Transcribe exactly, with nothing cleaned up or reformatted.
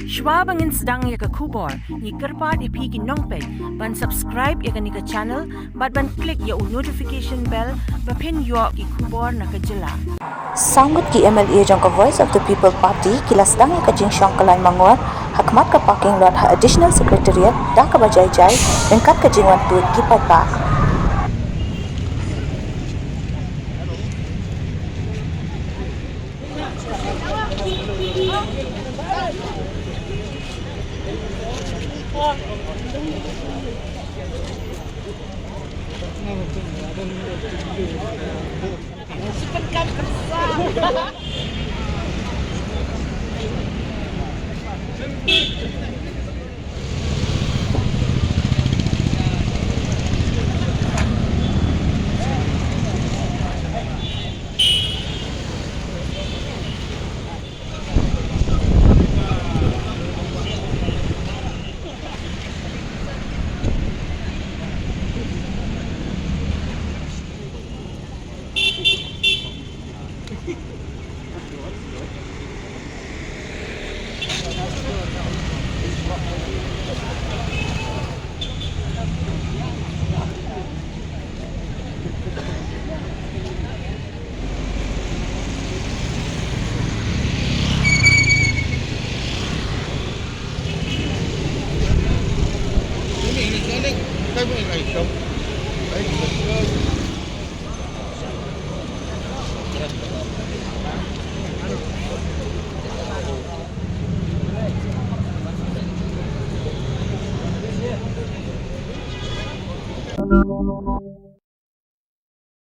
Shuwa ba ngin sdang ïa ka khubor, ngi kyrpad ïa phi ki nongpeit ban subscribe ïa kane ka channel bad ban click ïa u notification bell ba phin ïoh ki khubor na ka jylla. Sangut ki M L A jong ka Voice of the People Party ki la sdang ïa ka jingshong ka lain mangor ha khmat ka parking lot ha Additional Secretariat da kaba jai jai ryngkat ka jingwan tuid ki paidbah.